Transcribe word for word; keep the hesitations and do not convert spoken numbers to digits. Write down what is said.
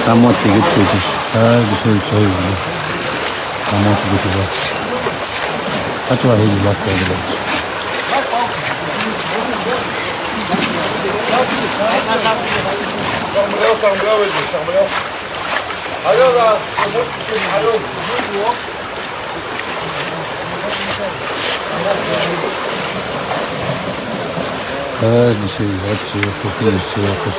Тамотт гутташ, хӀара дешай чу хьийзаб. Тамотт гутташ. Хьачу хьийзаб. Каждый ший гӀадчи, хӀушбуьйчи, хӀуш.